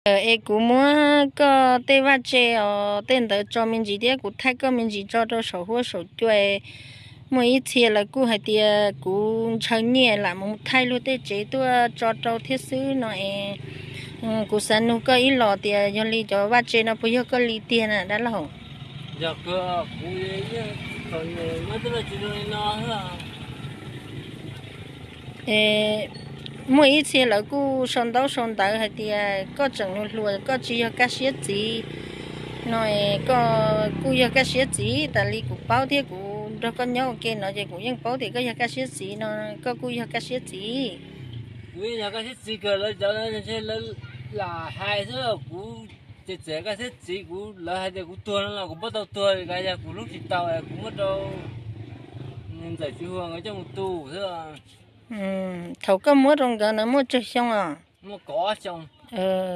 Es kuv muab koj tej vaj tse os tej ntawd tso me ntsis thiab kuv thaij koj me ntsis tso rau saum huab saum cua. Muaj ib txhia lawv kuj hais tias kuv ntshaw nyiaj lam mus thaij luag tej tsev tuaj tso rau thiab xwb no es, kuv xav nug koj ib los tias yog li cov vaj tse no puas yog koj li tiag na dab laug? Muaj ib txhia lawv kuj sau ntaub sau ntawv hais tias koj tseem hluas hluas koj tsis yog kaj siab txiv no es koj kuj yog kaj siab txiv tas li kuv paub thiab kuv nrog koj nyob ua ke no ces kuv yeej paub tias koj yog kaj siab txiv no, koj kuj yog kaj siab txiv. Kuv yeej yog kaj siab txiv kawg, lawv cov ntshe lawv lam hais xwb, kuv ces txawm kaj siab txiv, kuv lawv hais tias kuv tuag no los kuv paub tau tuag li ka, yog kuv hlub tsis tau kuv muab rau ntxawm tsis huas nkawd coj mus tu xwb. Thaum koj muab rau nkawd na muaj tsawg xyoo os? Muaj kaum ob xyoo.